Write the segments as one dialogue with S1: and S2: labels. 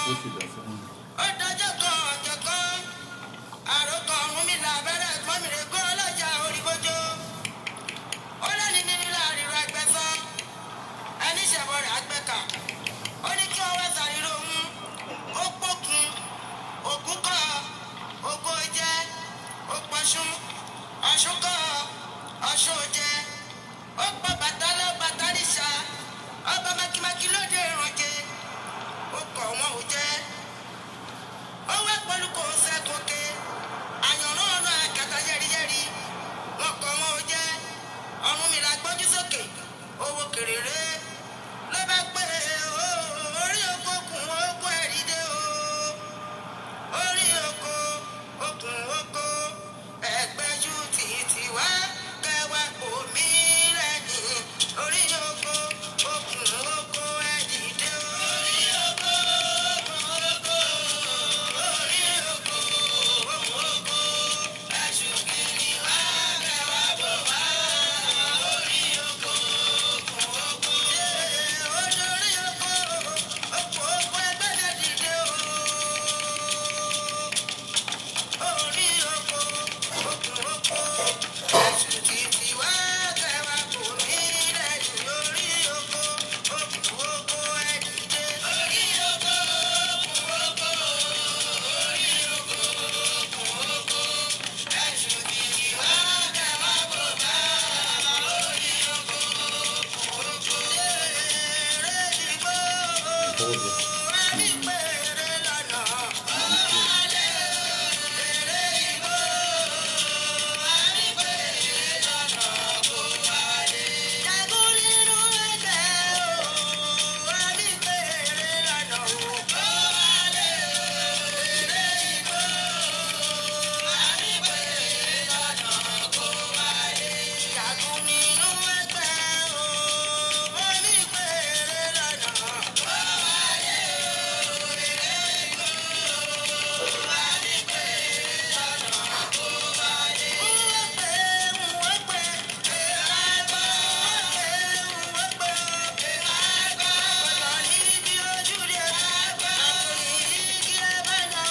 S1: Ó sì dá sí.
S2: Ó dájọ́ kan ọ̀jọ̀ kan àròkọ ọ̀run mi là bẹ̀rẹ̀ ẹ̀gbọ́n mi rè gó ọlọ́jà orí bójó. Ó lẹ́ni ní nílà ríro ẹgbẹ́sán ẹni ṣẹ̀bọ̀ rẹ̀ àgbẹ̀kà. Ó ní kí wọ́n wá sàrírò òun. Ó pókun ògún kọ́ ògo jẹ́ ó pọ̀ṣún ọ̀ṣun kọ́ ọ̀ṣun jẹ́ ó pọ̀ bàtà lọ́ bàtà níṣà ọba mákímákí lóde ìrànjẹ ó kọ̀ wọ́n ò jẹ́ ó wá pẹ̀lú kò sẹ́gun ké àyànrán ọ̀nà àkàtà yẹ́rìyẹ́rì wọn kọ̀ wọ́n ò jẹ́ ọ̀run mi là gbójú sókè owó kèrèrè ló bá pé orí oko kùn oko ẹ̀rí dé o orí oko okùn oko ẹgbẹ́jú títí wá kẹwàá kò mí lẹ́yìn orí oko okùn oko ẹ̀rí dé o. Orí oko okùn oko orí oko okùn oko ẹ̀ṣù kìíní wá kẹwàá bò wá orí oko okùn oko. Orí oko okùn oko ẹgbẹ́ dìde o orí oko okùn oko ẹ̀sùn títí wá kẹwàá kò ní lẹ́yìn orí oko okùn oko ẹ̀dìdẹ. Orí oko okùn oko orí oko okùn oko ẹ̀sùn títí wá kẹwàá kò bá orí oko okùn oko. Eré ìgbó ẹni péré lọ́nà. Eré ìgbó ẹni péré lọ́nà kò wálé. Jagun nínú ẹgbẹ́ o, ẹni péré lọ́nà kò wálé. Eré ìgbó ẹni péré lọ́nà kò wálé. Jagun nínú ẹgbẹ́ o, ẹni péré lọ́nà kò wálé. Eré ìgbó ẹni péré lọ́nà kò wálé. Wọ́n pè wọ́n pè àgbà wọ́n pè àgbà ọ̀nà níbi ojú rẹ̀ àgbà igi ẹ̀ bá lọ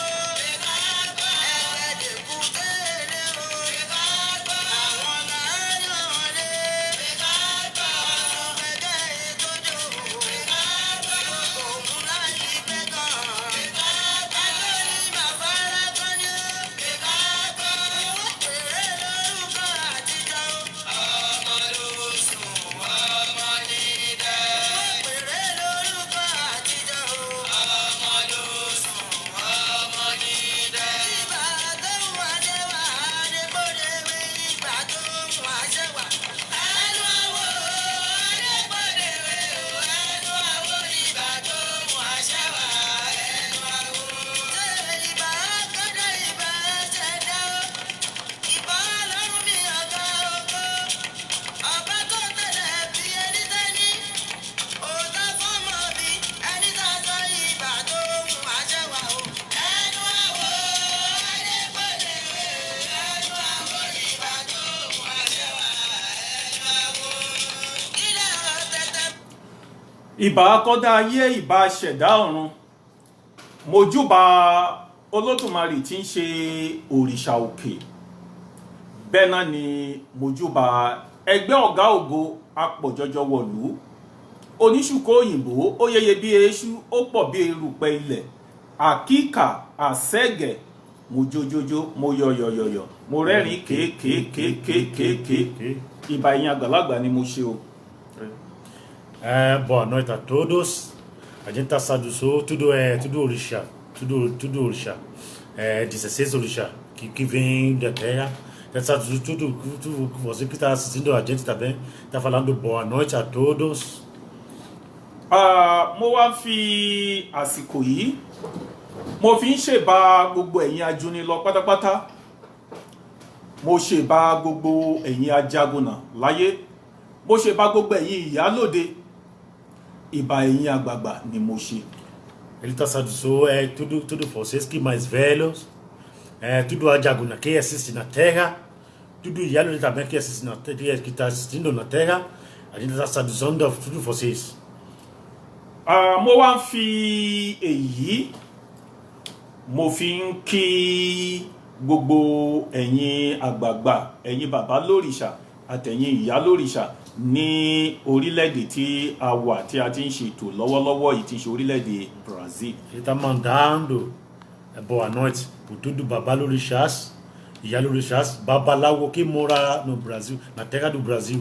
S2: àgbà ẹ̀ẹ́dẹ̀kú tẹ́lẹ̀ o àgbà àwọn làálọ̀ wọlé àgbà ọ̀sùn gẹ́gẹ́ ètòjò àgbà òun láti gbẹ́gàn àgbà lórí bàbá alákọ̀ọ́ni àgbà wọ́n pèrè lórúkọ àtijọ́ ọmọ ló sùn ọmọ ní dẹ́. Wọ́n pèrè lórúkọ àtijọ́ ọmọ ló sùn ọmọ ní dẹ́. Ìgbà tó ń wá dé wá adébódéwé ìgbà tó ń wá ṣe wà. Ẹnu àwọ̀ adébódéwé o ẹnu àwọ̀ ìgbà tó ń wá ṣe wà ẹnu àwọ̀. Ṣé ìbá kọ́dọ̀ ìbá ṣẹ̀dá o? Ìbá ọlọ́run mi ọ̀gá ògo. Ọba tó tẹ̀lé bí ẹni tẹ́ni. Òótọ́ fọ́mọ bí ẹni tá a sọ ìgbà tó ń wá ṣẹ́wà o. Ẹnu àwọ̀ adépọ̀lẹ̀wé ẹnu àwọ̀ ìgbà tó ń wá ṣẹ́wà ẹnu àwọ̀. Ilé ọ̀tẹ̀tẹ̀.
S3: Ìbà akọ́dá ayé, ìbà ṣẹ̀dá ọ̀run, mojúbà Olódùmarè tí ń ṣe òrìṣà òkè. Bẹ́ẹ̀ náà ni mojúbà ẹgbẹ́ ọ̀gá ògo apọ̀jọjọ wọ̀lú oníṣùkọ́ òyìnbó ó yẹyẹ bí eéṣú ó pọ̀ bí erùpẹ̀ ilẹ̀ àkíkà àṣẹ́gẹ̀. Mo jójójó, mo yọ̀yọ̀yọ̀yọ̀, mo rẹ́rìn kéékéékéékééké. Ìbà ẹ̀yin àgbàlagbà ni mo ṣe o.
S4: É, boa noite a todos. A gente tá do tudo é tudo orixá, tudo orixá. É 16 orixá que vem da terra. Já sabe tudo, você que está assistindo a gente também, está falando boa noite a todos.
S3: Ah, mo wá fi àsìkò yìí mo fi ń ṣèbà gbogbo ẹ̀yin ajúnilọ pátápátá, mo ṣèbà gbogbo ẹ̀yin ajagunà láyé, mo ṣèbà gbogbo ẹ̀yin ìyálòde. Ìbà ẹ̀yin àgbààgbà ni mo ṣe.
S4: Ele está satisfeito, é tudo vocês que mais velhos, é tudo Ajaguna que assiste na terra, tudo Yalo também que assiste na terra, que está assistindo na terra, a gente está satisfeito tudo vocês.
S3: Ah, mo wá ń fi èyí Mo fi ń kí gbogbo ẹ̀yin àgbààgbà, ẹ̀yin bàbá lórìṣà àtẹ̀yin ìyá lórìṣà ní orílẹ̀-èdè tí a wà tí a ti ń ṣètò lọ́wọ́lọ́wọ́ yìí, tí ń ṣe orílẹ̀-èdè Brazil.
S4: Ele está mandando boa noite por tudo babalorixás, ìyálorixás, babaláwo que mora no Brasil, na terra do Brasil.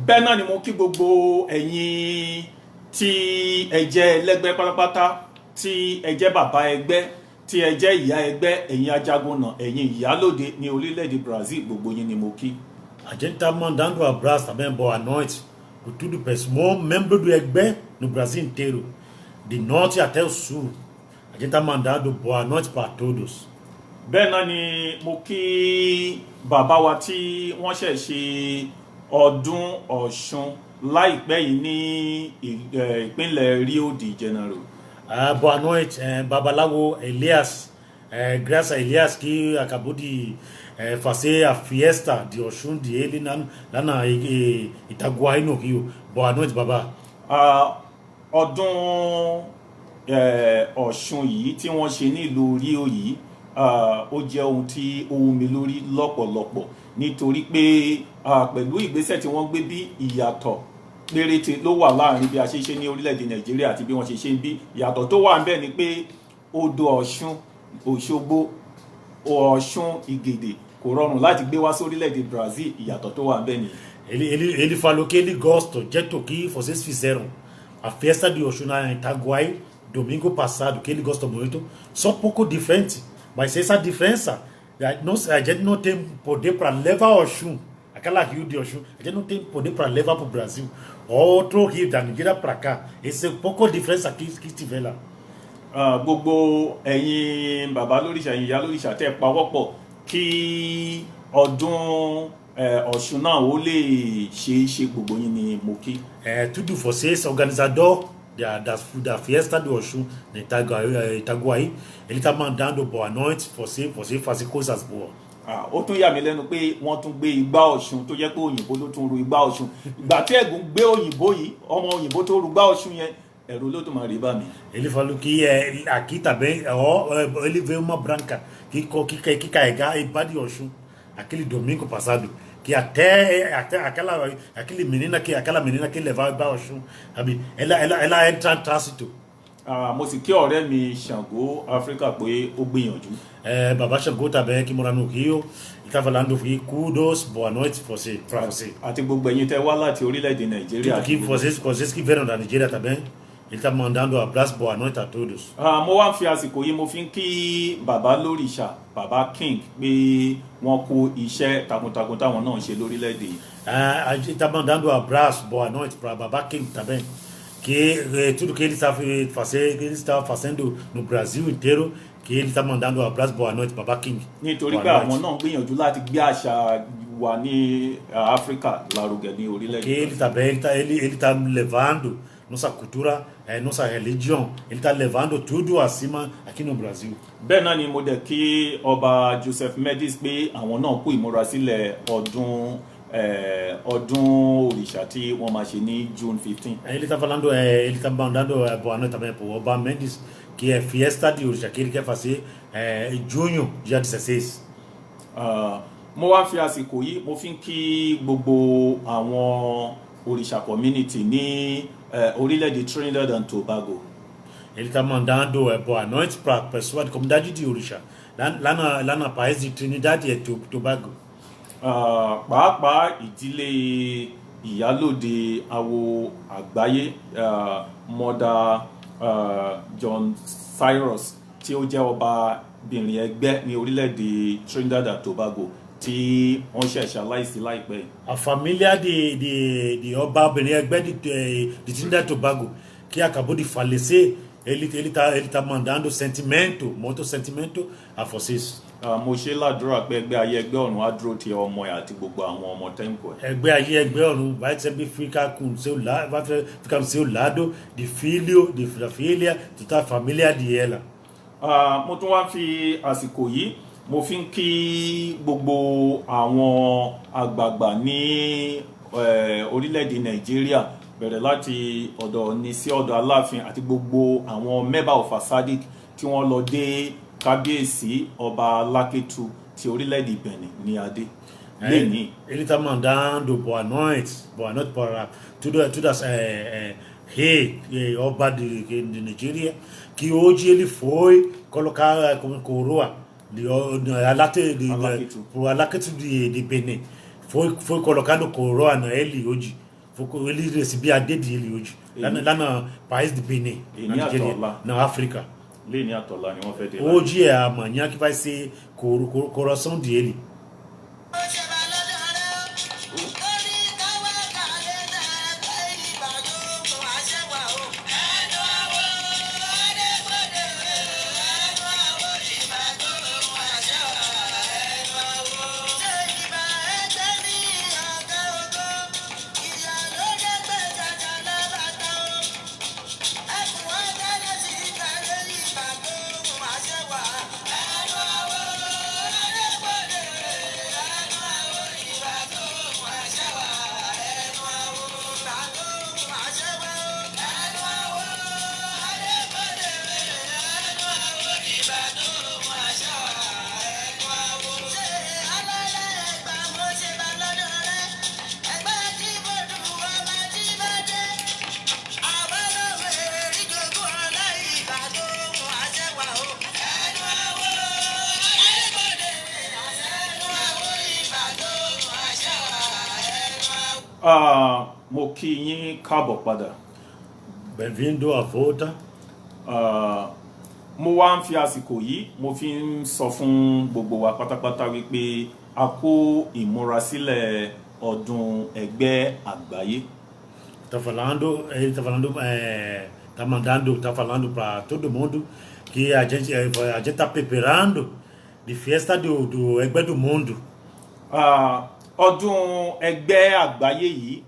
S3: Bẹ́ẹ̀ náà ni mo kí gbogbo ẹ̀yin tí ẹ jẹ́ ẹlẹ́gbẹ́ pátápátá, tí ẹ jẹ́ bàbá ẹgbẹ́, tí ẹ jẹ́ ìyá ẹgbẹ́, ẹ̀yin ajagunà, ẹ̀yin ìyálòde ní orílẹ̀-èdè Brazil, gbogbo yín ni mo kí.
S4: A gente está mandando um abraço também, boa noite, por tudo pessoal, membro do Egbé no Brasil inteiro, de norte até o sul. A gente está mandando boa noite para todos.
S3: Bẹ́ẹ̀ náà ni mo kí bàbá wa tí wọ́n ṣẹ̀ ṣe ọdún Ọ̀ṣun láìpẹ́ yìí ní ìpínlẹ̀ Rio de Janeiro.
S4: Ah, boa noite, Babalawo Elias, graças a Elias que acabou de fazer a fiesta de Oxum de ele lá na Itaguaí, no Rio. Boa noite, Baba.
S3: Ah, ọdún Ọ̀ṣun yìí tí wọ́n ṣe nílùú Rio yìí, ó jẹ́ ohun tí ó wú mi lórí lọ́pọ̀lọpọ̀, nítorí pé pẹ̀lú ìgbésẹ̀ tí wọ́n gbé, bí ìyàtọ̀ péréte ló wà láàrin bí a ṣe ṣe ní orílẹ̀-èdè Nàìjíríà àti bí wọ́n ṣe ṣe ń bí. Ìyàtọ̀ tó wà ńbẹ̀ ni pé odò Ọ̀ṣun Òṣogbo, Ọ̀ṣun Ìgèdè, kò rọrùn láti gbé wá sórílẹ̀-èdè Brazil. Ìyàtọ̀ tó wà ńbẹ̀ nìyí.
S4: Ele falou que ele gosta do jeito que vocês fizeram a festa de Oxum na Itaguaí, domingo passado, que ele gosta muito, só pouco diferente. Mas essa diferença, a gente não tem poder para levar Oxum, aquela rio de Oxum, a gente não tem poder para levar para o Brasil. Outro rio da Nigeria para cá. Esse é pouco diferença que tiver lá.
S3: Ah, gbogbo ẹ̀yin bàbá lóríṣà, ẹ̀yin ìyá lóríṣà tẹ́ ẹ pawọ́pọ̀ kí ọdún Ọ̀ṣun náà ó lè ṣeé ṣe, gbogbo yín ni mo kí.
S4: Tudo vocês, organizador da festa do Oxum de Itaguaí, ele está mandando boa noite, você fazer coisas boas.
S3: Ah, ó tún yà mí lẹ́nu pé wọ́n tún gbé igbá Ọ̀ṣun, tó jẹ́ pé òyìnbó ló tún ru igbá Ọ̀ṣun. Ìgbà tí ẹ̀gún gbé òyìnbó yìí, ọmọ òyìnbó tó ru igbá Ọ̀ṣun yẹn, ẹ̀rù Olódùmarè bà mí.
S4: Ele falou que aqui também, ó, ele veio uma branca que carrega igbá de Oxum, aquele domingo passado, que até aquela menina que levava igbá Oxum, sabe? Ela entra em trânsito.
S3: Ah, mo sì kí ọ̀rẹ́ mi Ṣàngó Áfíríkà pé ó gbìyànjú.
S4: Baba Xangô também, que mora no Rio, ele está falando que kudos, boa noite você, para você.
S3: Àti gbogbo ẹ̀yin tẹ́ wá láti orílẹ̀-èdè Nàìjíríà.
S4: Tudo que vocês que vieram da Nigéria também, ele está mandando um abraço, boa noite a todos.
S3: Ah, mo wá ń fi àsìkò yìí, mo fi ń kí bàbá lórìṣà, bàbá King, pé wọ́n kú iṣẹ́ takuntakun táwọn náà ń ṣe lórílẹ̀-èdè yìí.
S4: Ah, a gente está mandando um abraço, boa noite para Baba King também, que tudo que ele está fazendo, que ele está fazendo no Brasil inteiro, que ele está mandando um abraço, boa noite, Baba King.
S3: Nítorí
S4: Boa
S3: pé àwọn
S4: noite.
S3: Náà ń gbìyànjú láti gbé àṣà wa ní Áfíríkà lárugẹ ní orílẹ̀-èdè.
S4: Que ele também ele tá levando nossa cultura, nossa religião, ele está levando tudo acima aqui no Brasil.
S3: Bẹ́ẹ̀ náà ni mo dẹ̀ kí ọba Joseph Medis pé àwọn náà kú ìmúrasílẹ̀ ọdún òrìṣà tí wọ́n máa ṣe ní June 15.
S4: Ele está falando, ele está mandando boa noite também para o Oba Mendes, que é festa de Orixá, que ele quer fazer em junho, dia 16.
S3: Ah, mo wá fi àsìkò yìí, mo fi ń kí gbogbo àwọn òrìṣà community ní orílẹ̀-èdè Trinidad and Tobago.
S4: Ele está mandando boa noite para a pessoa da comunidade de Orixá, lá na país de Trinidad e Tobago.
S3: Ah, pàápàá ìdílé ìyálòde awo àgbáyé, Mother John Cyrus, tí ó jẹ́ ọbabìnrin ẹgbẹ́ ní orílẹ̀-èdè Trinidad and Tobago, tí wọ́n ṣẹ̀ ṣaláìsí láìpẹ́ yìí.
S4: A família de Oba Obìnrin Ẹgbẹ́ de Trinidad e Tobago, que acabou de falecer, ele tá mandando sentimento, muito sentimento a vocês.
S3: Ah, mo ṣe ládùúrà pé ẹgbẹ́ ayé, ẹgbẹ́ ọ̀run á dúró ti ọmọ ẹ̀ àti gbogbo àwọn ọmọ tẹ́ǹpù ẹ̀.
S4: Ẹgbẹ́ ayé, ẹgbẹ́ ọ̀run vai sempre ficar com seu lado, vai ficar do seu lado, de filho, da filha, de toda a família de ela.
S3: Ah, mo tún wá fi àsìkò yìí, mo fi ń kí gbogbo àwọn àgbààgbà ní orílẹ̀-èdè Nàìjíríà, bẹ̀rẹ̀ láti ọ̀dọ̀ ní sí ọ̀dọ̀ Aláàfin àti gbogbo àwọn member of Asadik tí wọ́n lọ dé kábíyèsí ọba Alákétu ti orílẹ̀-èdè Benin ní adé lẹ́ni.
S4: Ele está mandando boa noite para tudo as rei ọba de Nigéria, que hoje ele foi colocar como coroa de
S3: Alákétu.
S4: Pro Alákétu de Benin. Foi colocado coroa nele hoje. Ele recebeu a dedo dele hoje. Lá no país de Benin, na Nigéria,
S3: Àtọ̀la.
S4: Na África.
S3: Lẹ́ni àtọ̀la ni wọ́n fẹ́ dé.
S4: Hoje é amanhã que vai ser coroação dele.
S2: Ó ṣe bá lọ́dọ̀ rẹ̀ ó ní káwá kàlẹ́dà pé ìbàdàn kò àṣẹ wà o. Ẹnu àwọ̀ adégbòde ẹnu àwọ̀ ìbàdàn kò àṣẹ wà ẹnu àwọ̀. Ṣé ìbà ẹgbẹ́ mi ọ̀gá ògo ìyá ló dé pé jàjà lábàtà o. Ẹkùn ọ̀gá sí ìkàlẹ́ ìbàdàn kò àṣẹ wà ẹnu àwọ̀ adégbòde ẹnu àwọ̀ ìbàdàn kò àṣẹ wà ẹnu àwọ̀ ìbàdàn kò àṣẹ wà ẹnu àwọ̀ adégbòde ẹnu àwọ̀ ìbàdàn kò àṣẹ wà ẹnu àwọ̀. Ṣé alálẹ̀ ẹgbà mo ṣe bá lọ́dọ̀ rẹ ẹgbẹ́ tí mo dùn ọmọ tí bá dé.
S3: Ah, mo kí yín káàbọ̀ padà.
S4: Bem-vindo à volta.
S3: Ah, mo wá ń fi àsìkò yìí mo fi ń sọ fún gbogbo wa pátápátá wípé a kó ìmúrasílẹ̀ ọdún ẹgbẹ́ àgbáyé.
S4: Tá falando, ele tá falando, tá mandando, tá falando para todo mundo que a gente tá preparando de festa do Ẹgbẹ́ do Mundo.
S3: Ah, ọdún ẹgbẹ́ àgbáyé yìí,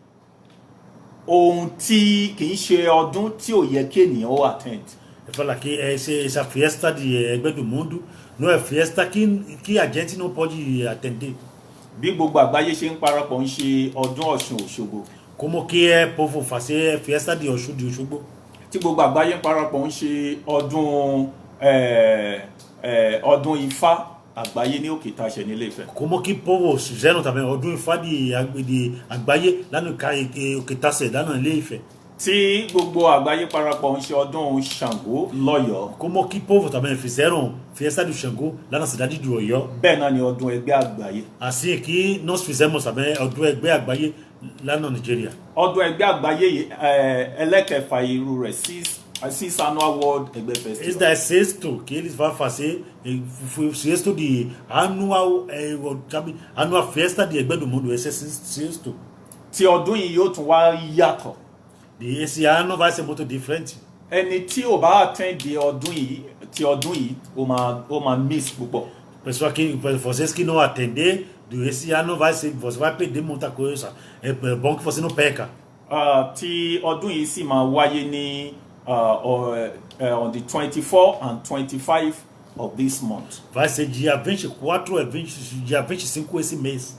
S3: ohun tí kì í ṣe ọdún tí ò yẹ kí ènìyàn ó attend.
S4: Ele fala que essa festa de Ẹgbẹ́ do Mundo não é festa que a gente não pode atender.
S3: Bí gbogbo àgbáyé ṣe ń parapọ̀ ń ṣe ọdún Ọ̀ṣun Òṣogbo,
S4: Como que é povo fazer festa de Ọ̀ṣun de Òṣogbo?
S3: Tí gbogbo àgbáyé ń parapọ̀ ń ṣe ọdún ọdún Ifá àgbáyé ní Òkè Ìtaṣẹ̀ nílé Ifẹ̀,
S4: Como que povo fizeram também ọdún Ifá de àgbáyé lá no Òkè Ìtasẹ̀, lá no Ilé Ifẹ̀.
S3: Tí gbogbo àgbáyé parapọ̀ ń ṣe ọdún Ṣàngó lọ́yọ̀ọ́,
S4: Como que povo também fizeram festa do Xangô lá na cidade de Ọ̀yọ́.
S3: Bẹ́ẹ̀ náà ni ọdún ẹgbẹ́ àgbáyé.
S4: Assim que nós fizemos também ọdún ẹgbẹ́ àgbáyé lá na Nigéria.
S3: Ọdún ẹgbẹ́ àgbáyé yìí, ẹlẹ́kẹfà irú rẹ̀, six annual world ẹgbẹ́ festival.
S4: Esse é sexto que eles vão fazer, foi o sexto de anual, sabe, anual festa de Ẹgbẹ́ do Mundo, esse é sexto.
S3: Tí ọdún yìí yóò tún wá yàtọ̀.
S4: De esse ano vai ser muito diferente.
S3: Ẹni tí ò bá attend ọdún yìí, ti ọdún yìí, ó máa miss púpọ̀.
S4: Pessoal que vocês que não atender, de esse ano vai ser, você vai perder muita coisa. É bom que você não perca.
S3: Ah, tí ọdún yìí sì máa wáyé ní on the 24 and 25 of this month.
S4: Vai ser dia 24 e 20, dia 25 esse mês.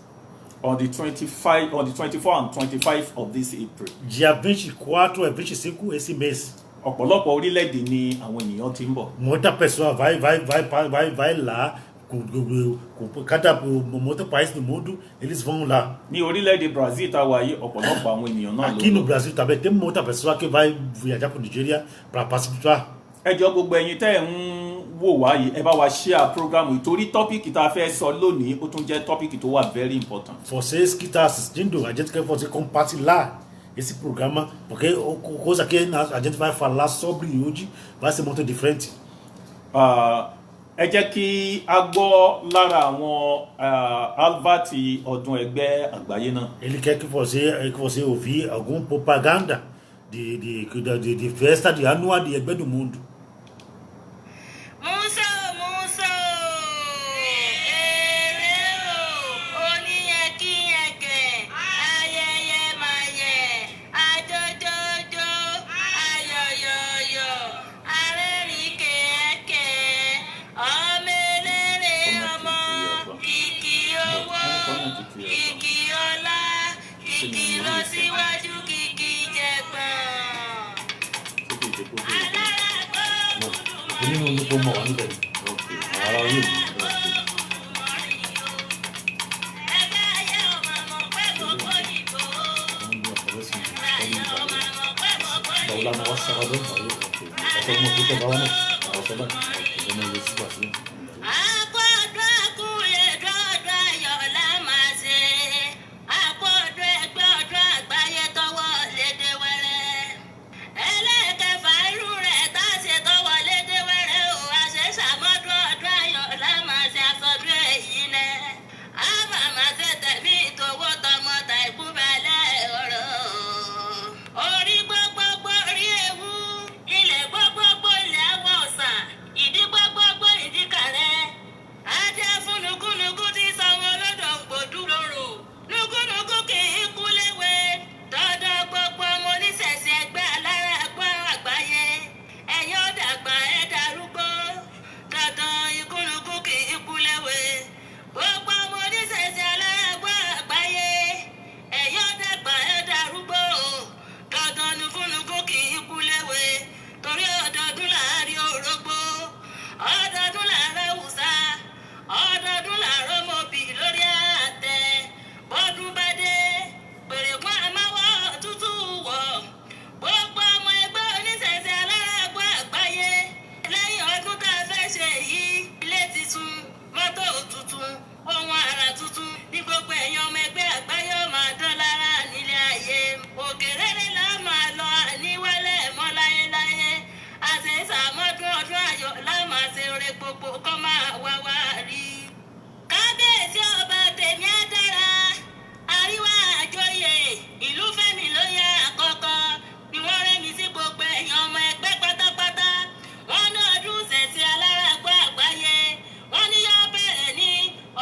S3: On the 25, on the 24 and 25 of this April.
S4: Dia 24 e 25 esse mês.
S3: Ọ̀pọ̀lọpọ̀ orílẹ̀-èdè ni àwọn ènìyàn ti ń bọ̀.
S4: Muita pessoa vai lá, com cada muito país do mundo, eles vão lá.
S3: Ní orílẹ̀-èdè Brazil tá a wà yìí, ọ̀pọ̀lọpọ̀ àwọn ènìyàn náà ló
S4: Aqui no
S3: lọ.
S4: Brasil também tem muita pessoa que vai viajar para Nigéria para participar.
S3: Ẹ jọ̀ọ́, gbogbo ẹ̀yin tẹ́ ẹ̀ ń wò wá yìí, ẹ bá wa share program yìí torí topic tá a fẹ́ sọ lónìí, ó tún jẹ́ topic tó wà very important.
S4: Vocês que estão assistindo, a gente quer você compartilhar esse programa, porque a coisa que a gente vai falar sobre hoje vai ser muito diferente.
S3: Ah, ẹ jẹ́ kí a gbọ́ lára àwọn advert ọdún ẹgbẹ́ àgbáyé náà.
S4: Ele quer que você ouvir alguma propaganda de festa de anual de Ẹgbẹ́ do Mundo.
S2: Muso, muso, èrè o, oníyẹkíyẹkẹ, ayẹyẹ mayẹ, ajójójó, ayọyọyọ, arẹ́rìnkẹ̀ẹ́kẹ́, ọmọ eléré ọmọ, kìkì owó, kìkì ọlá, kìkì lọ síwájú, kìkì jẹgbọ́n.
S4: O Nínú nípo mọ̀ wá níbẹ̀ ni. Àwọn ará orí òní. Àwọn ní ọ̀pọ̀ sí ìlú ìgbà wo la máa wá sábàdàn ìgbà yóò ọ̀sọ̀ ọmọ tó tẹ̀ bá wá náà àwọn sọ báyìí ọmọ ìwé sígbà sí.
S2: Orí gbogbogbò orí ewu, ilẹ̀ gbogbogbò ilẹ̀ awọ ọ̀sà, ìdí gbogbogbò ìdí kàrẹ́. Adé fún nukúnukú tí sanwó lọ́dọ̀ ń gbòdú lóró. Nukúnukú kì í kú léwe. Dandan gbogbo ọmọ oníṣẹ̀ṣẹ̀ ẹgbẹ́ alára ẹgbẹ́ àgbáyé. Ẹ̀yin ó dàgbà ẹ̀ darúgbó. Dandan ikúnukú kì í kú léwe. Gbogbo ọmọ oníṣẹ̀ṣẹ̀ alára ẹgbẹ́ àgbáyé. Ẹ̀yin ó dàgbà ẹ̀ darúgbó. Dandan nukúnukú kì í kú léwe. Torí ọdọọdún láàárín orógbó. Ọdọọdún làárọ̀ Hausa, ọdọọdún làárọ̀ mọ̀bì lórí àtẹ. Bọ́dún bá dé, pèrègùn àmáwọ̀ tútù wọ̀. Gbogbo ọmọ ẹgbẹ́ oníṣẹ̀ṣẹ̀ alárágbó àgbáyé. Lẹ́yìn ọdún tá a fẹ́ ṣe yìí, ilé tuntun, mọ́tò tuntun, ohun àrà tuntun ní gbogbo ẹ̀yin ọmọ ẹgbẹ́ àgbáyé ó máa dán lára nílé ayé. Òkè rere la máa lọ àníwálẹ̀ mọ́ láyéláyé. Àṣẹ ìsàmọ́dún ọdún ayọ̀ la máa ṣe oore gbogbo kọ́ máa wá wá rí. Kábíyèsí ọba tèmi á dára, àríwá àjọyè, ìlú fẹ́mi ló yẹ àkọ́kọ́ ni wọ́n rẹ́mi sí gbogbo ẹ̀yàn ọmọ ẹgbẹ́ pátápátá. Wọ́n ní ọdún ṣẹ̀ṣẹ̀ alárágbó àgbáyé. Wọ́n ní yóò bẹ̀rẹ̀ ní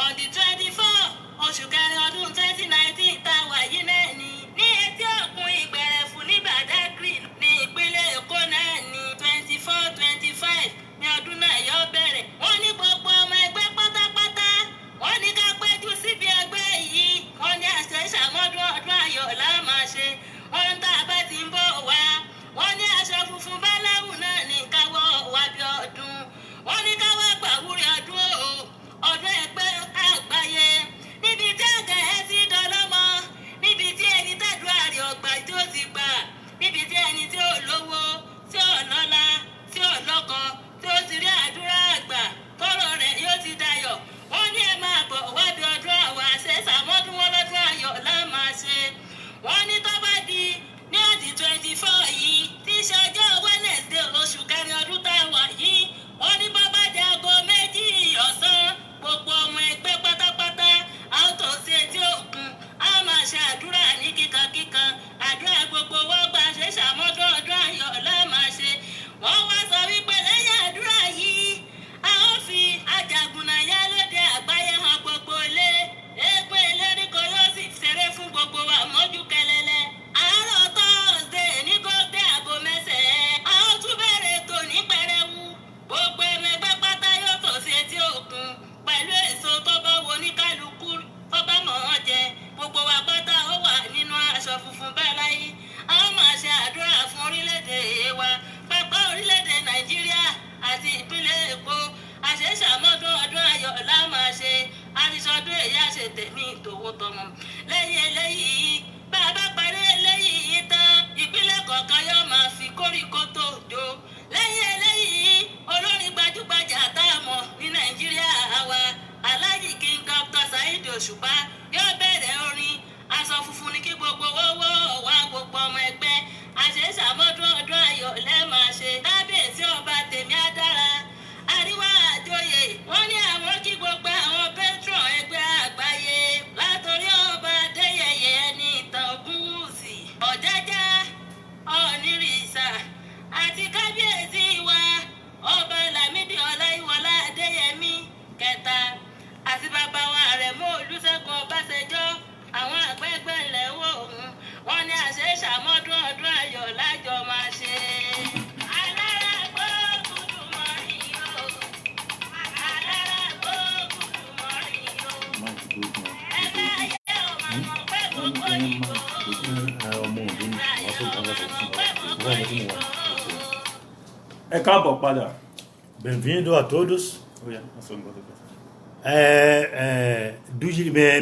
S2: on the 24 oṣù kẹrin ọdún 2019 tá a wà yìí náà ni. Ní etí òkun Ìgbẹ̀rẹ̀fù ní Badagry ní ìpínlẹ̀ Èkó náà ni 24 25 ní ọdún náà yóò bẹ̀rẹ̀. Wọ́n ní gbogbo ọmọ ẹgbẹ́ pátápátá. Wọ́n ní ká péjú síbi ẹgbẹ́ yìí. Wọ́n ní àṣẹ ìṣàmọ́dún ọdún ayọ̀ la máa ṣe. Wọ́n ń tá a bá ti ń bọ̀ wá. Wọ́n ní aṣọ funfun báláwù náà ní káwọ́ wá bí ọdún. Wọ́n ní káwọ́ gbàwúrẹ́ ọdún o. Ọdún ẹgbẹ́ àgbáyé. Níbi tí àgà ẹ ti dọlọ́mọ. Níbi tí ẹni tàdúrà rẹ̀ ọgbà tí ó ti gbà. Níbi tí ẹni tí ò lówó, tí ò lọ́lá, tí ò lọ́kọ, tí ó ti rí àdúrà àgbà, tọ́rọ̀ rẹ̀ yóò ti dayọ̀. Wọ́n ní ẹ máa bọ̀ wábi ọdún àwọn àṣẹ ìṣàmọ́dún wọn lọ́dún ayọ̀ la máa ṣe. Wọ́n ní tó bá di ní ọ̀dì 24 yìí, tí í ṣe ọjọ́ Wednesday oṣù kẹrin ọdún tá a wà yìí. Wọ́n ní bó bá di aago 2 ọ̀sán, gbogbo ọmọ ẹgbẹ́ pátápátá, a ó tò sí etí òkun, a máa ṣe àdúrà ní kíkankíkan. Àdúrà gbogbo wọ́n gbà ṣe ṣàmọ́dún ọdún ayọ̀ la máa ṣe. Wọ́n wá sọ wípé lẹ́yìn àdúrà yìí, a ó fi Àjàgùnàyà lóde àgbáyé hàn gbogbo ilé. Eégún eléríko yóò sì ṣeré fún gbogbo wa mọ́jú kẹlẹlẹ. Àárọ̀ Thursday ní gòkè aago 9, a ó tún bẹ̀rẹ̀ ètò ní pẹrẹwu. Gbogbo ẹmẹgbẹ́ pátá yóò tò sí etí òkun pẹ̀lú èso tó bá wo oníkálukú tó bá mọ̀ wọ́n jẹ. Gbogbo wa pátá ó wà nínú aṣọ funfun báláyé. A ó máa ṣe àdúrà fún orílẹ̀-èdè wa, pápá orílẹ̀-èdè Nàìjíríà àti ìpínlẹ̀ Èkó. Àṣeṣàmọ́dún ọdún ayọ̀ la máa ṣe. Àṣìṣọdún èyí àṣetẹ̀mí ìtòwó tọmọ. Lẹ́yìn eléyìí, bá a bá parí eléyìí tán, ìpínlẹ̀ kọ̀ọ̀kan yóò máa fi kórìkó tó jò. Lẹ́yìn eléyìí, olórin gbajúgbajà tá a mọ̀ ní Nàìjíríà wa, Alhaji King Dr. Saheed Òṣùpá yóò bẹ̀rẹ̀ orin. Aṣọ funfun ni kí gbogbo wọ́wọ́ wá gbogbo ọmọ ẹgbẹ́. Àṣeṣàmọ́dún ọdún ayọ̀ lẹ́ máa ṣe. Kábíyèsí ọba tèmi á dára, àríwá àjọyè. Wọ́n ní àwọn kí gbogbo àwọn patron ẹgbẹ́ àgbáyé látòrí ọba Adéyẹyẹ ẹni ìtàn Ògúnwùsì, Ọ̀jájá Ọ̀nìrìsà àti kábíyèsí wa ọba Lámídì Ọláyíwọlá Adéyẹmí kẹta àti bàbá wa Àrẹ̀mú Olúṣẹ́gun Ọbásanjọ́, àwọn àgbẹ̀gbẹ̀ ńlẹ̀ wò òun. Wọ́n ní àṣẹ ìṣàmọ́dún ọdún ayọ̀ lájọ máa ṣe. Alára gbóògùn mọ́rin o. Alára gbóògùn mọ́rin o. Ẹgbẹ́ ayé ò máa mọ̀ pé gbogbo ìbò.
S4: Ọmọ òde ni wàá tó bá wà tó wà tó wà tó wà.
S3: Ẹ káàbọ̀ padà.
S4: Bem-vindo a todos.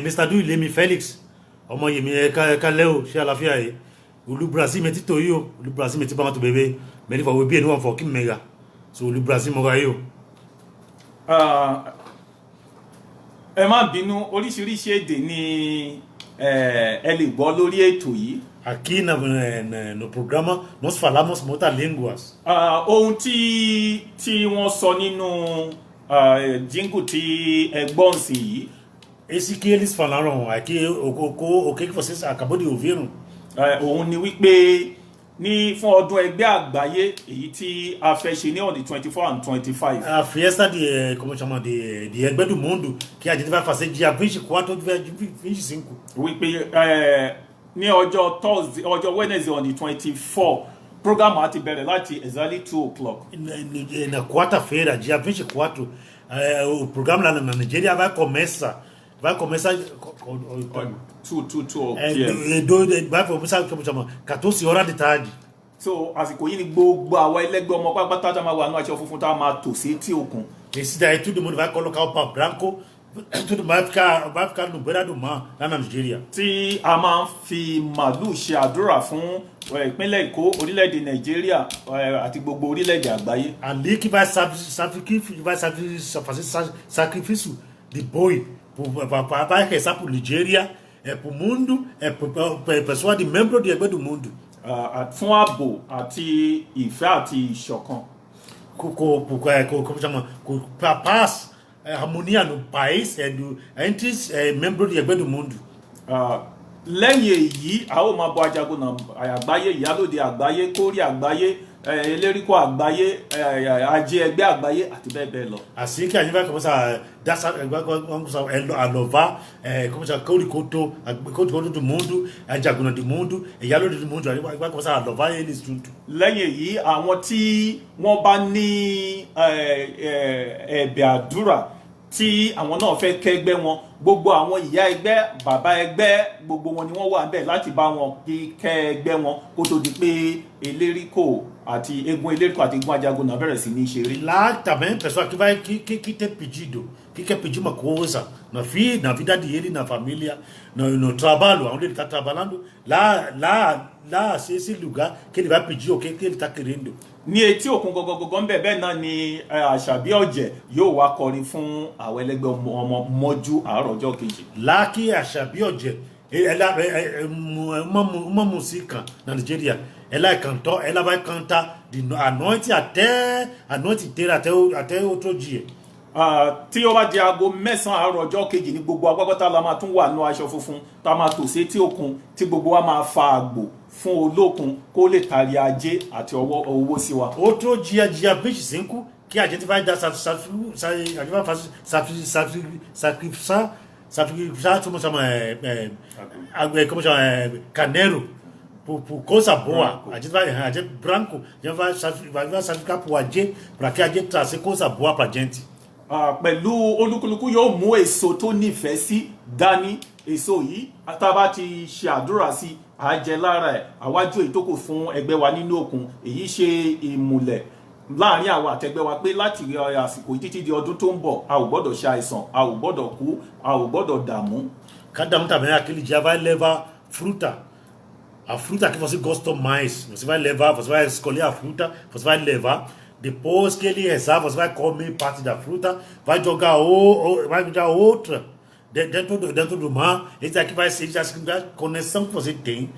S4: Mr. Duyilemi Felix, ọmọ yèmí ẹ kálẹ́ o, ṣé àlàáfíà yìí? Olú Brazil mi ti tó yìí o, olú Brazil mi ti bá wọn tó bèbè, mẹ́rin fọwọ́ bí ẹni wọn fọ kí mẹ́ga, so olú Brazil mọ́ra yìí o.
S3: Ah, ẹ má bínú, oríṣiríṣi èdè ni ẹ lè gbọ́ lórí ètò yìí.
S4: Aqui no programa nós falamos muitas línguas.
S3: Ah, ohun tí wọ́n sọ nínú jingle tí ẹ gbọ́ ǹsìn yìí,
S4: Esse que eles falaram aqui, o que que vocês acabou de ouvir,
S3: òun ni wípé ní fún ọdún ẹgbẹ́ àgbáyé èyí tí a fẹ́ ṣe ní on the 24 and 25,
S4: a festa de, como chama, de Egbe do Mundo, que a gente vai fazer dia 24 e 25.
S3: Wípé ní ọjọ́ Thursday, ọjọ́ Wednesday on the 24, program á ti bẹ̀rẹ̀ láti exactly 2 o'clock.
S4: Na quarta-feira, dia 24, o programa lá na Nigéria vai começar,
S3: Two two two pm.
S4: vai começar, como chama, 14 horas de tarde.
S3: So àsìkò yìí ni gbogbo àwọn ẹlẹ́gbẹ́ ọmọ pápátá tá a máa wà ní aṣọ funfun tá a máa tò sí etí òkun.
S4: Esse daí todo mundo vai colocar o pau branco, todo mundo vai ficar no beira do mar, lá na Nigéria.
S3: Tí a máa ń fi màálù ṣe àdúrà fún ìpínlẹ̀ Èkó, orílẹ̀-èdè Nàìjíríà àti gbogbo orílẹ̀-èdè àgbáyé.
S4: Ali que vai fazer sacrifício de boi vai rezar por Nigéria, é para o mundo, é para pessoa de membro de Egbe do Mundo.
S3: Ah, fún ààbò àti ìfẹ́ àti ìṣọ̀kan.
S4: Com, como chama, com a paz, harmonia no país, entre membros de Egbe do Mundo.
S3: Ah, lẹ́yìn èyí a ó máa bọ Ajagunà àgbáyé, ìyálòde àgbáyé, kórè àgbáyé, eléríkò àgbáyé, ajé ẹgbẹ́ àgbáyé àti bẹ́ẹ̀ bẹ́ẹ̀ lọ.
S4: Assim que a gente vai começar a dançar, vai começar a louvar, como chama, Korikoto, Korikoto do mundo, a Jaguna do mundo, Ìyálóde do mundo, a gente vai começar a louvar eles junto.
S3: Lẹ́yìn èyí, àwọn tí wọ́n bá ní ẹ̀bẹ̀ àdúrà tí àwọn náà fẹ́ kẹ́gbẹ́ wọn, gbogbo àwọn ìyá ẹgbẹ́, bàbá ẹgbẹ́, gbogbo wọn ni wọ́n wà níbẹ̀ láti bá wọn kí kẹ́ ẹgbẹ́ wọn kó tó di pé eléríkò àti eégún eléríkò àti eégún Ajagunà bẹ̀rẹ̀ sí ní ṣeré.
S4: Lá também, pessoal que vai que tem pedido, que quer pedir uma coisa na vida dele, na família, no trabalho, onde ele está trabalhando, lá, esse lugar que ele vai pedir o que, que ele está querendo.
S3: Ní etí òkun gangan bẹ́ẹ̀ bẹ́ẹ̀ náà ni Àṣàbí Ọ̀jẹ̀ yóò wá kọrin fún àwọn ẹlẹ́gbẹ́ ọmọ mọ́jú àárọ̀ ọjọ́ kejì.
S4: Lá que a Àṣàbí Ọ̀jẹ̀, ela é uma música na Nigéria, ela é cantor, ela vai cantar de à noite até a noite inteira até outro dia.
S3: Ah, tí ó bá di aago 9 àárọ̀ ọjọ́ kejì ní gbogbo agbábọ́tà la máa tún wà ní aṣọ funfun tá a máa tò sí etí òkun tí gbogbo wa máa fa àgbò fún olókun kó lè tàrí ajé àti ọwọ́ owó sí wa.
S4: Outro dia, dia 25, que a gente vai dar a gente vai fazer sacrificar, sacrificar, como chama, como chama, carneiro, por coisa boa.
S3: Branco.
S4: A gente vai, a gente branco, a gente vai sacrificar por ajé, para que a gente trazer coisa boa pra gente.
S3: Ah, pẹ̀lú olúkúlùkù yóò mú èso tó nífẹ̀ẹ́ sí dání. Èso yìí, tá a bá ti ṣe àdúrà sí, à jẹ lára ẹ̀, àwájú èyí tó kù fún ẹgbẹ́ wa nínú òkun. Èyí ṣe ìmùlẹ̀ láàrin àwọn àtẹgbẹ́ wa pé láti àsìkò yìí títí di ọdún tó ń bọ̀, a ò gbọ́dọ̀ ṣe àìsàn, a ò gbọ́dọ̀ kú, a ò gbọ́dọ̀ dààmú.
S4: Cada um também aquele dia vai levar fruta. A fruta que você gosta mais. Você vai levar, você vai escolher a fruta, você vai levar. Depois que ele rezar, você vai comer parte da fruta, vai jogar outra dentro do mar. Esse aqui vai ser a conexão que você tem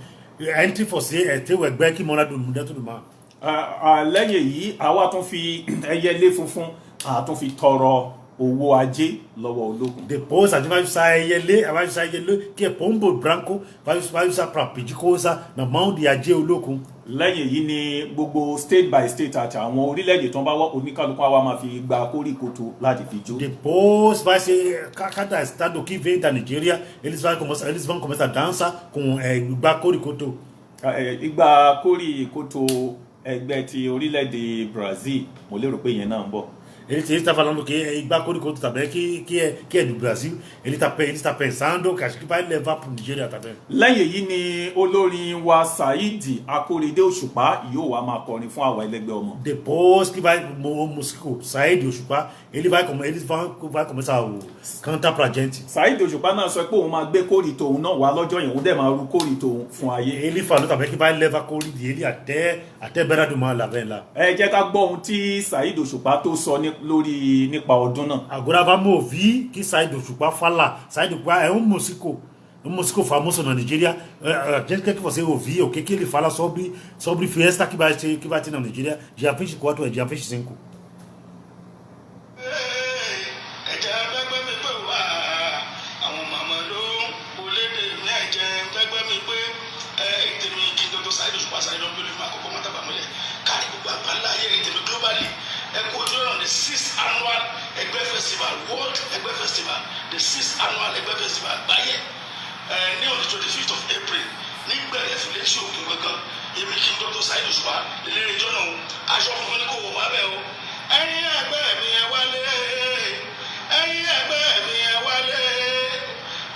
S4: entre você e teu ẹgbẹ́ que mora dentro do mar.
S3: Ah, ah, lẹ́yìn èyí àwa tún fi ẹyẹlé funfun, a tún fi tọrọ owó ajé lọ́wọ́ olókun.
S4: Depois a gente vai usar ẹyẹlé, vai usar ẹyẹlé, que é pombo branco, vai usar para pedir coisa na mão de Ajé Olókun.
S3: Lẹ́yìn èyí ni gbogbo state by state àti àwọn orílẹ̀-èdè tó ń bá wá, oníkálukú àwa máa fi gba kórìkòtò láti fi jó.
S4: Depois vai ser cada estado que vem da Nigéria, eles vão começar a dançar com Bakorikoto.
S3: Igba kórìkòtò ẹgbẹ́ ti orílẹ̀-èdè Brazil, mo lérò pé ìyẹn náà ń bọ̀.
S4: Ele está falando que é Igba Korikoto também, que é do Brasil. Ele tá pensando que acho que vai levar para Nigeria também.
S3: Lẹ́yìn èyí ni olórin wa Saheed Akóredé Òṣùpá yóò wá máa kọrin fún àwa ẹlẹ́gbẹ́ ọmọ.
S4: Depois que vai o músico Saheed Òṣùpá, ele vai começar a cantar pra gente.
S3: Saheed Òṣùpá náà sọ pé òun máa gbé kórì tòun náà wá lọ́jọ́ yẹn, òun dẹ̀ máa ru kórì tòun fún ayé.
S4: Ele falou também que vai levar cori dele até beira do mar lá, vem lá.
S3: Ẹ jẹ́ ká gbọ́ ohun tí Saheed Òṣùpá tó sọ lórí nípa ọdún náà.
S4: Agora vamos ouvir que Saheed Òṣùpá fala. Saheed Òṣùpá é um músico famoso na Nigéria. A gente quer que você ouvir o que que ele fala sobre festa que vai ter na Nigéria, dia 24 e dia 25.
S1: Ẹ̀jẹ̀ gbẹ́gbẹ́ mi pé wá àwọn màmá ló ń olédè mi, ẹ̀jẹ̀ gbẹ́gbẹ́ mi pé ẹ tèmi kí n tó Saheed Òṣùpá Saheed lọ́dún lórí máa kọ́kọ́ mọ́tàbà mọ́lẹ̀ kárí gbogbo àgbáńlá ayé tèmi globally. Ẹ kú ojú ọ̀nà, the sixth annual Ẹgbẹ́ Festival, World Ẹgbẹ́ Festival, the sixth annual Ẹgbẹ́ Festival àgbáyé ẹ ní on the 25th of April ní gbẹ̀rẹ̀ létí òkun gangan. Èmi kí n tó Saheed Òṣùpá lélẹ́rìí jọ́nà o, aṣọ funfun ní kò wọ̀ wá bẹ́ẹ̀ o. Ẹ̀yin ẹgbẹ́ mi, ẹ wálé. Ẹ̀yin ẹgbẹ́ mi, ẹ wálé,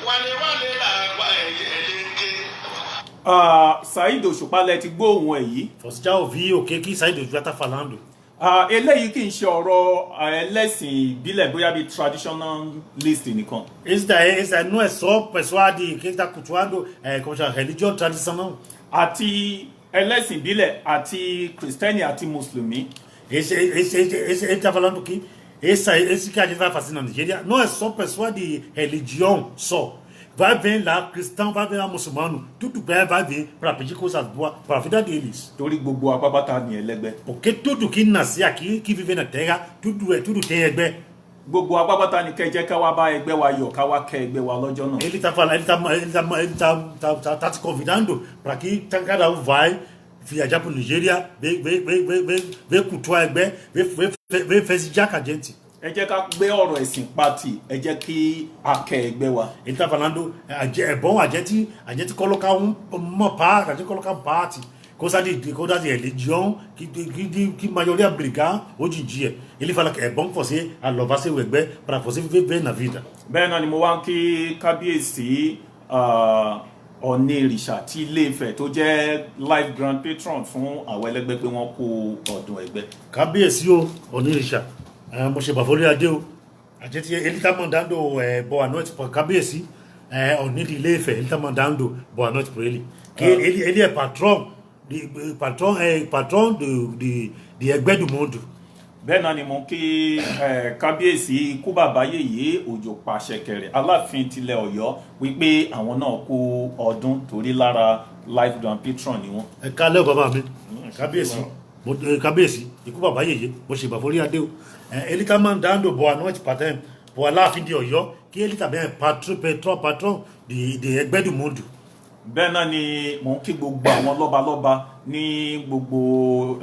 S1: wálé wálé làgbà ẹ̀yẹ léńké.
S3: Ah, Saheed Òṣùpá lẹ ti gbóhùn ẹ̀ yìí.
S4: Você já ouviu o que que Saheed Òṣùpá está falando?
S3: Ah, eléyìí kì í ṣe ọ̀rọ̀ ẹlẹ́sìn ìbílẹ̀ bóyá bíi traditionalist nìkan.
S4: Esse daí não é só pessoal de que está cultuando, como chama, religião tradicional.
S3: Àti ẹlẹ́sìn ìbílẹ̀ àti Kristẹni àti Mùsùlùmí.
S4: Esse, ele está falando que esse que a gente vai fazer na Nigéria não é só pessoa de religião só. Vai vir lá cristão, vai vir lá muçulmano, tudo bem, vai vir para pedir coisas boas para a vida deles.
S3: Torí gbogbo apápátá ní ẹlẹ́gbẹ́.
S4: Porque tudo que nasce aqui, que vive na terra, tudo tem ẹgbẹ́.
S3: Gbogbo apápátá ní kẹ́ jẹ́ ká wá bá ẹgbẹ́ wa yọ̀, ká wá kẹ́ ẹgbẹ́ wa lọ́jọ́ náà.
S4: Ele está falando, ele tá te convidando para que cada um vai viajar para Nigéria, ver cultuar ẹgbẹ́, ver festejar com a gente.
S3: Ẹ jẹ́ ká gbé ọ̀rọ̀ ẹ̀sìn pátì, ẹ jẹ́ kí a kẹ́ ẹgbẹ́ wa.
S4: Ele está falando, é bom a gente colocar uma parte, a gente colocar parte, coisa de religião, que maioria brigar hoje em dia. Ele fala que é bom que você louvar seu ẹgbẹ́ para você viver bem na vida.
S3: Bẹ́ẹ̀ náà ni mo wá ń kí kábíyèsí Ọ̀ọ̀ni ìrìṣà tí Ilé Ifẹ̀ tó jẹ́ life grand patron fún àwọn ẹlẹ́gbẹ́ pé wọ́n kú ọdún ẹgbẹ́.
S4: Kábíyèsí o, Onírìṣà, mo ṣe bàfọ́lé adé o. A gente, ele está mandando boa noite para kábíyèsí, Ọ̀ọ̀ni de Ilé Ifẹ̀, ele está mandando boa noite para ele. Que ele é patrão, é patrão de ẹgbẹ́ do mundo.
S3: Bẹ́ẹ̀ náà ni mo kí kábíyèsí ikú bàbá yèyé Òjò Pàṣẹkẹrẹ, Aláàfin tilẹ̀ Ọ̀yọ́, wípé àwọn náà kú ọdún torí lára life grand patron ni wọ́n.
S4: Ẹ kálẹ́ o, bàbá mi kábíyèsí, kábíyèsí ikú bàbá yèyé, mo ṣe bàfọ́lé adé o. Ele está mandando boa noite para o Aláàfin de Ọ̀yọ́, que ele também é patron, patron, patron de ẹgbẹ́ do mundo.
S3: Bẹ́ẹ̀ náà ni mò ń kí gbogbo àwọn lọ́balọ́ba ní gbogbo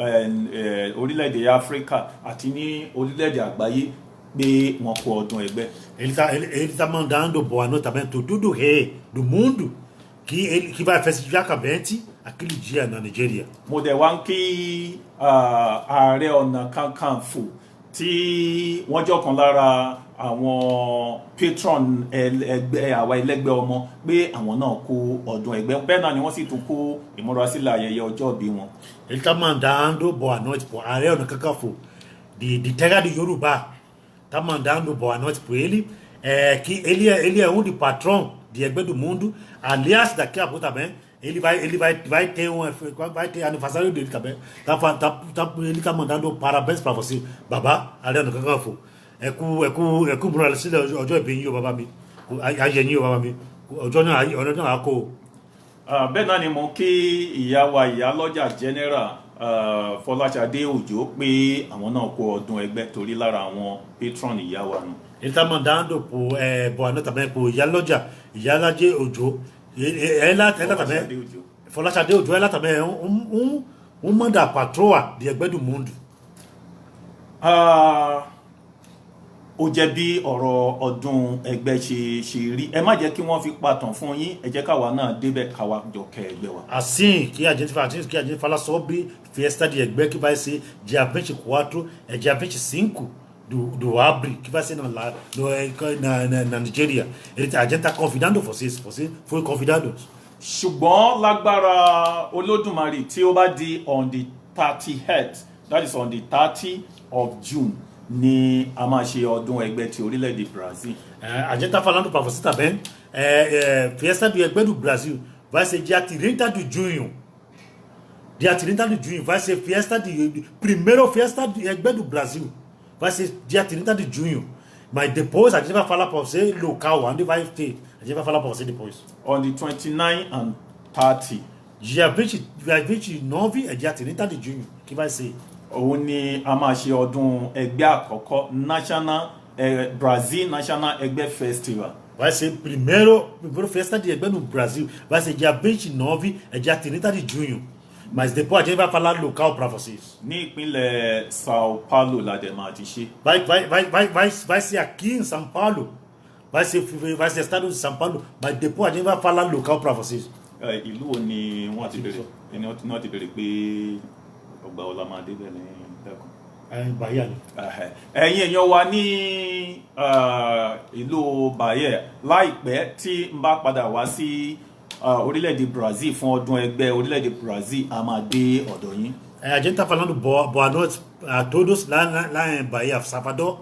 S3: orílẹ̀-èdè Áfíríkà àti ní orílẹ̀-èdè àgbáyé pé wọ́n kú ọdún ẹgbẹ́.
S4: Ele tá mandando boa noite também para todo rei do mundo que vai festejar com a gente aquele dia na Nigéria.
S3: Mo dẹ̀ wá ń kí Ààrẹ Ọ̀nà Kakanfò tí wọ́n jẹ́ ọ̀kan lára àwọn patron ẹgbẹ́ àwa ẹlẹ́gbẹ́ ọmọ pé àwọn náà kú ọdún ẹgbẹ́. Bẹ́ẹ̀ náà ni wọ́n sì tún kú ìmúrasílẹ̀ ayẹyẹ ọjọ́ ìbí wọn.
S4: Ele está mandando boa noite para o Ààrẹ Ọ̀nà Kakanfò de terra de Yorùbá. Está mandando boa noite para ele. Que ele é um de patrão de Ẹgbẹ́ do Mundo. Aliás, daqui a pouco também, ele vai ter aniversário dele também. Ele tá mandando parabéns para você, bàbá Ààrẹ Ọ̀nà Kakanfò. Ẹ kú múra sílẹ̀ ọjọ́ ìbí yín o, bàbá mi. Ayẹ yín o, bàbá mi. Ọjọ́ náà á kó o.
S3: Ah, bẹ́ẹ̀ náà ni mo kí ìyá wa ìyálọ́jà general Fọláṣadé Òjó pé àwọn náà kú ọdún ẹgbẹ́ torí lára àwọn patron ìyá wa nù.
S4: Ele está mandando boa noite também pro Ìyálọ́jà, Ìyálájé Òjó. Ela também,
S3: Fọláṣadé Òjó.
S4: Fọláṣadé Òjó, ela também é uma da patroa de Ẹgbẹ́ do Mundo.
S3: Ah, ó jẹ́ bí ọ̀rọ̀ ọdún ẹgbẹ́ ṣe rí. Ẹ má jẹ́ kí wọ́n fi patàn fún yín, ẹ jẹ́ káwa náà débẹ̀ káwa jọ kẹ́ ẹgbẹ́ wa.
S4: Assim que a gente fala, assim que a gente fala sobre festa de Ẹgbẹ́ que vai ser dia 24 e dia 25 do Abre, que vai ser na, lá, no, eh, na, na, na Nigéria. A gente está convidando vocês, vocês foram convidados.
S3: Ṣùgbọ́n lágbára Olódùmarè, tí ó bá di on the 30th, that is on the 30 of June, ni a máa ṣe ọdún ẹgbẹ́ ti orílẹ̀-èdè Brazil.
S4: A gente está falando para você também, festa do Egbé do Brasil vai ser dia 30 de junho. Dia 30 de junho vai ser festa de primeiro festa do Egbé do Brasil. Vai ser dia 30 de junho. Mas depois a gente vai falar para você local, onde vai ter. A gente vai falar para você depois.
S3: On the 29 and 30.
S4: Dia 20, dia 29 é dia 30 de junho que vai ser.
S3: Òun ni a máa ṣe ọdún ẹgbẹ́ àkọ́kọ́, national Brazil National Ẹgbẹ́ Festival.
S4: Vai ser primeiro festa de Egbé no Brasil. Vai ser dia 29 é dia 30 de junho. Mas depois a gente vai falar local para vocês.
S3: Ní ìpínlẹ̀ Sao Paulo la dẹ̀ máa ti ṣe.
S4: Vai ser aqui em São Paulo. Vai ser estado de São Paulo. Mas depois a gente vai falar local para vocês.
S3: Ìlú wo ni wọ́n ti bèrè ẹni wọ́n ti bèrè pé ọgbà ọlá máa débẹ̀ ní dẹ́kun?
S4: Em Bahia, né?
S3: Ẹ̀yin èèyàn wa ní ìlú Bahia, láìpẹ́ tí n bá padà wá sí orílẹ̀-èdè Brazil fún ọdún ẹgbẹ́ orílẹ̀-èdè Brazil, a máa dé ọ̀dọ̀ yín.
S4: A gente está falando boa noite a todos lá em Bahia, Salvador.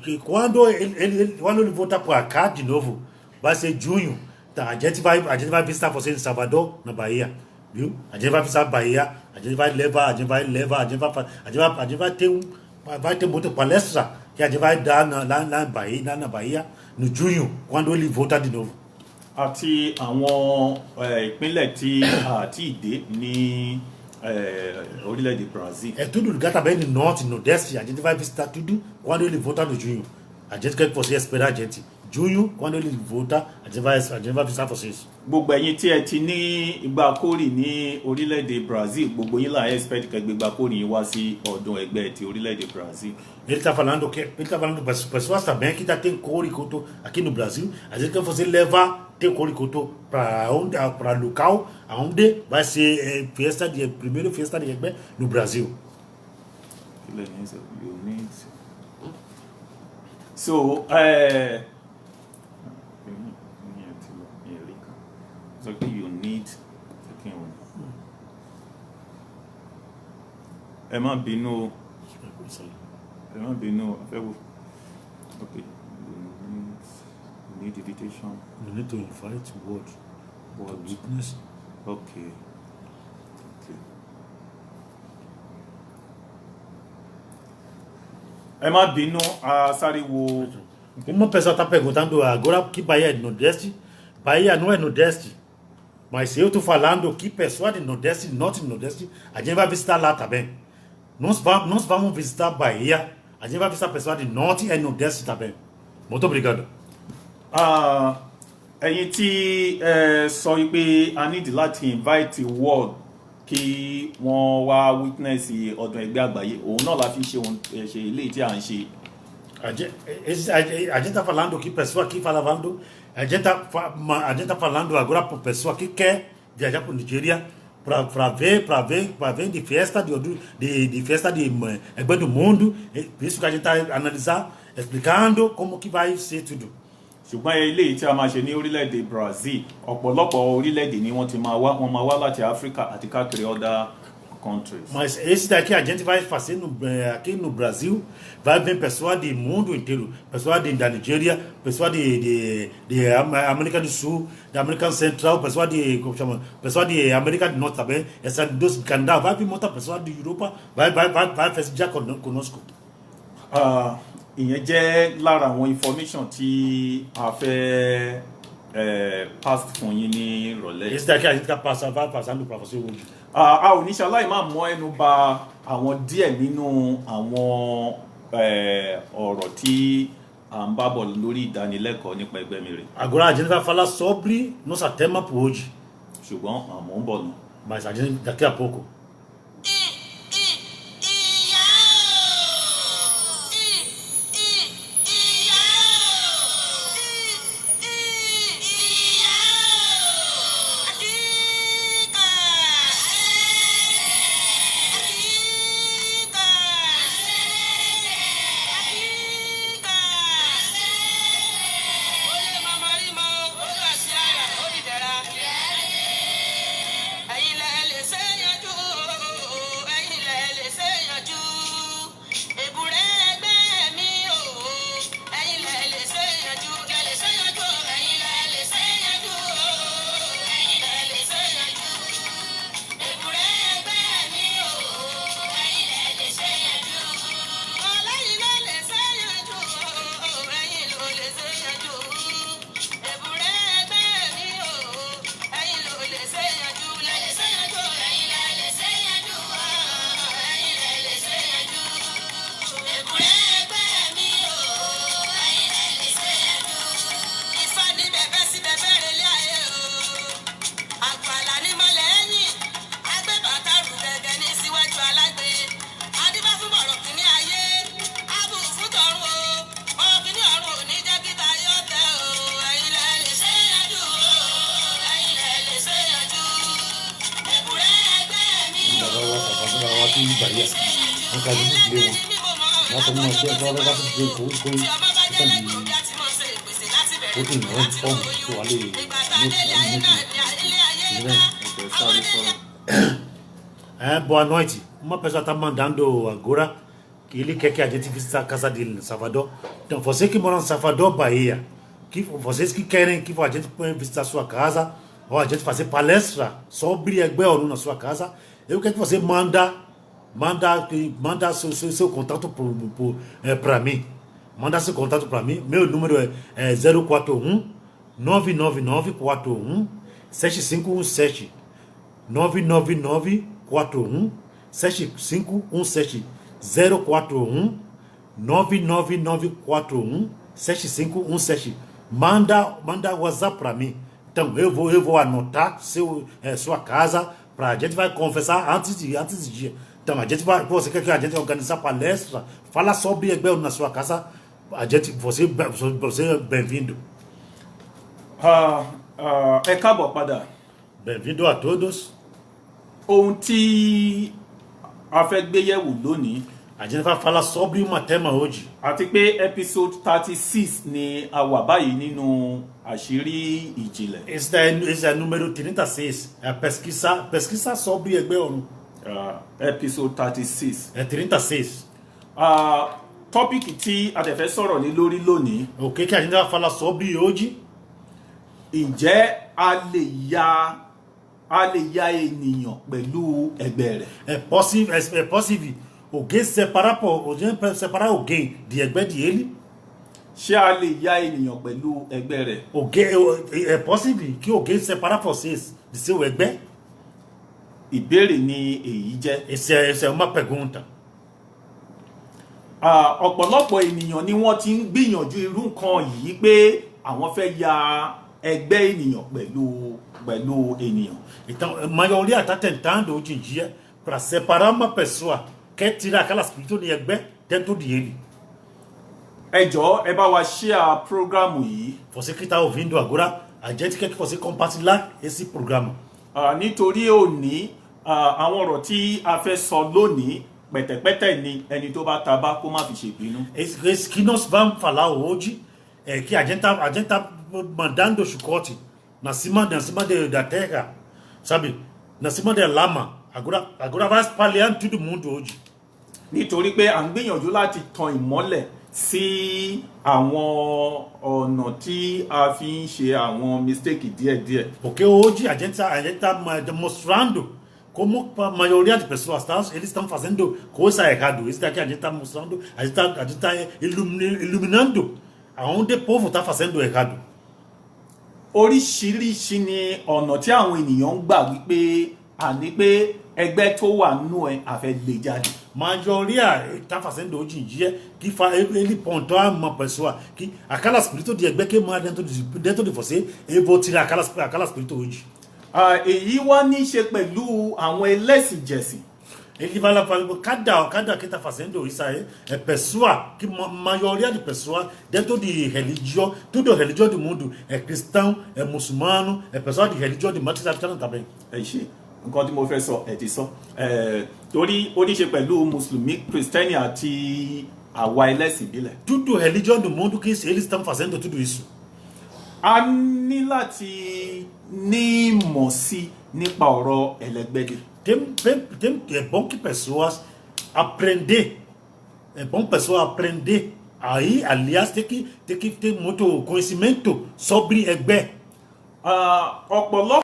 S4: Que quando ele voltar para cá de novo, vai ser junho. Tá, a gente vai visitar você em Salvador, na Bahia, viu? A gente vai visitar a Bahia, a gente vai levar, a gente vai levar, a gente vai, fa- a gente vai, a gente vai ter um, vai ter muita palestra que a gente vai dar lá em Bahia, lá na Bahia, no junho, quando ele voltar de novo.
S3: Àti àwọn ìpínlẹ̀ tí a ti dé ní orílẹ̀-èdè Brazil.
S4: É tudo lugar também no norte, nordeste, a gente vai visitar tudo quando ele voltar no junho. A gente quer que você espere a gente. Junho, quando ele voltar, a gente vai visitar vocês.
S3: Gbogbo ẹ̀yin tí ẹ ti ní igbá kórì ní orílẹ̀-èdè Brazil, gbogbo yín là expect kẹ́ gbégbá kórì yín wá sí ọdún ẹgbẹ́ ti orílẹ̀-èdè Brazil.
S4: Ele está falando para as pessoas também que já tem kórikoto aqui no Brasil. A gente quer você levar tem kórikoto para onde, para local onde vai ser festa de primeiro festa de Egbé no Brasil.
S3: Kílẹ̀ ní sọ, you need so sọ pé you need kí n wò. Ẹ má bínú o, ẹ má bínú o, a fẹ́ wò. Okay, you need invitation.
S4: You need to invite word to
S3: What?
S4: Witness.
S3: Okay. Ẹ má bínú, a sáré wo.
S4: Uma pessoa está perguntando agora que Bahia é Nordeste. Bahia não é Nordeste. Mas eu estou falando que pessoa de Nordeste, Norte e Nordeste, a gente vai visitar lá também. Nós vamos visitar Bahia, a gente vai visitar pessoa de Norte e Nordeste também. Muito obrigado.
S3: Ah, ẹ̀yin tí ẹ sọ wípé a need láti invite world kí wọ́n wá witness ọdún ẹgbẹ́ àgbáyé, òun náà la fi ṣe ohun ṣe eléyìí tí à ń ṣe.
S4: A gente está falando que pessoa aqui falando, a gente tá falando agora para pessoa que quer viajar para Nigéria para ver de festa de festa de Egbé do mundo. É por isso que a gente está analisar, explicando como que vai ser tudo.
S3: Ṣùgbọ́n eléyìí tí a máa ṣe ní orílẹ̀-èdè Brazil, ọ̀pọ̀lọpọ̀ orílẹ̀-èdè ni wọ́n ti máa wá, wọ́n máa wá láti Africa àti káàkiri other countries.
S4: Mas esse daqui a gente vai fazer aqui no Brasil, vai vir pessoa do mundo inteiro, pessoa da Nigéria, pessoa de América do Sul, da América Central, pessoa de, como chama, pessoa de América do Norte também, essa dos Canadá, vai vir muita pessoa de Europa, vai festejar conosco.
S3: Ah, ìyẹn jẹ́ lára àwọn information tí a fẹ́ pass fún yín ní ìrọ̀lẹ́ yìí.
S4: Esse daqui a gente tá passando, vai passando para você hoje.
S3: Ah, a ò ní ṣaláì máa mọ ẹnu bà àwọn díẹ̀ nínú àwọn ọ̀rọ̀ tí à ń bá bọ̀ lórí ìdánilẹ́kọ̀ọ́ nípa ẹgbẹ́ mi rè.
S4: Agora a gente vai falar sobre nosso tema por hoje,
S3: Ṣùgbọ́n àmọ́ ń bọ̀ nù.
S4: Mas a gente daqui a pouco.
S2: Ìyá o! Ìyá o! Ìyá o! Àkíkà! Àkíkà!
S4: sí Bahia. Wọ́n ká sí ìdílé wọn. Wọ́n sọ fún wọn pé ẹ̀ka wá sí ìdílé kó kó kó bí ó tún ìnáwó fọ́ọ̀mù tó wà lè ní ìdílé.
S3: Ok, sáré sọ̀rọ̀.
S4: É, boa noite. Uma pessoa está mandando agora que ele quer que a gente visite a casa dele em Salvador. Então, você que mora em Salvador, Bahia, que vocês que querem que a gente visitar a sua casa, ou a gente fazer palestra sobre Ẹgbẹ́ Ọ̀run na sua casa, eu quero que você manda seu contato para mim. Manda seu contato para mim. Meu número é 041 999 41 7517. 999 41 7517 041 999 41 7517. Manda WhatsApp para mim. Então eu vou anotar sua casa para a gente vai conversar antes de dia. Então a gente vai, você quer que a gente organizar palestra, fala sobre Ẹgbẹ́ na sua casa, a gente você você é bem-vindo.
S3: Ah, ah, ẹ káàbọ̀ padà.
S4: Bem-vindo a todos.
S3: Ohun tí a fẹ́ gbé yẹ̀wò lónìí,
S4: A gente vai falar sobre uma tema hoje.
S3: Àti pé episode 36 ni a wà báyìí nínú Àṣírí Ìjìnlẹ̀.
S4: Esse é número 36. É a pesquisa sobre Ẹgbẹ́ Ọ̀run.
S3: Episode 36.
S4: É 36.
S3: Topic tí a tẹ̀ fẹ́ sọ̀rọ̀ lé lórí lónìí,
S4: O que que a gente vai falar sobre hoje?
S3: Ǹjẹ́ a lè ya ènìyàn pẹ̀lú ẹgbẹ́ rẹ̀?
S4: É possível alguém separar, alguém separar alguém de ẹgbẹ́ de ele?
S3: Ṣé a lè ya ènìyàn pẹ̀lú ẹgbẹ́ rẹ̀?
S4: Alguém, é possível que alguém separar vocês de seu ẹgbẹ́?
S3: Ìbéèrè ni èyí jẹ́.
S4: Essa é uma pergunta.
S3: Ọ̀pọ̀lọpọ̀ ènìyàn ni wọ́n ti ń gbìyànjú irú nǹkan yìí pé àwọn fẹ́ ya ẹgbẹ́ ènìyàn pẹ̀lú ènìyàn.
S4: Então, a maioria está tentando hoje em dia para separar uma pessoa, quer tirar aquela espírito de ẹgbẹ́ dentro de ele.
S3: Ẹ jọ̀ọ́, ẹ bá wa share program yìí.
S4: Você que está ouvindo agora, a gente quer que você compartilhe esse programa.
S3: Nítorí òní, àwọn ọ̀rọ̀ tí a fẹ́ sọ lónìí, pẹ̀tẹ̀pẹ̀tẹ̀ ni, ẹni tó bá ta bá kó má fi ṣèbínú.
S4: Esse que nós vamos falar hoje é que a gente tá mandando chicote na cima da terra, sabe? Na cima da lama. Agora vai espalhando todo mundo hoje.
S3: Nítorí pé à ń gbìyànjú láti tan ìmọ́lẹ̀ sí àwọn ọ̀nà tí a fi ń ṣe àwọn mistake díẹ̀díẹ̀.
S4: Porque hoje a gente tá mostrando como a maioria das pessoas tá, eles estão fazendo coisa errada. Isso daqui a gente está mostrando, a gente tá iluminando aonde o povo está fazendo errado.
S3: Oríṣiríṣi ni ọ̀nà tí àwọn ènìyàn ń gbà wípé àní pé ẹgbẹ́ tó wà nínú ẹ a fẹ́ lé jáde.
S4: Maioria está fazendo hoje em dia que ele pontou uma pessoa que aquela espírito de ẹgbẹ́ que mora dentro de você, eu vou tirar aquela espírito hoje.
S3: Èyí wá ní í ṣe pẹ̀lú àwọn ẹlẹ́sìnjẹ̀sìn.
S4: Ele vai lá falar, cada que está fazendo isso aí é pessoa, que maioria de pessoas dentro de religião, tudo religião do mundo, é cristão, é muçulmano, é pessoa de religião de matriz africana também.
S3: Ẹ ṣe, nǹkan tí mo fẹ́ sọ ẹ ti sọ. Torí ó ní í ṣe pẹ̀lú mùsùlùmí, kristẹni àti àwa ẹlẹ́sìn ìbílẹ̀.
S4: Tudo religião do mundo que eles estão fazendo tudo isso.
S3: A ní láti ní ìmọ̀ sí nípa ọ̀rọ̀ ẹlẹgbẹ́dẹ.
S4: É bom que pessoas aprender, é bom pessoa aprender. Aí, aliás, tem que ter muito conhecimento sobre ẹgbẹ́.
S3: Ọ̀pọ̀lọpọ̀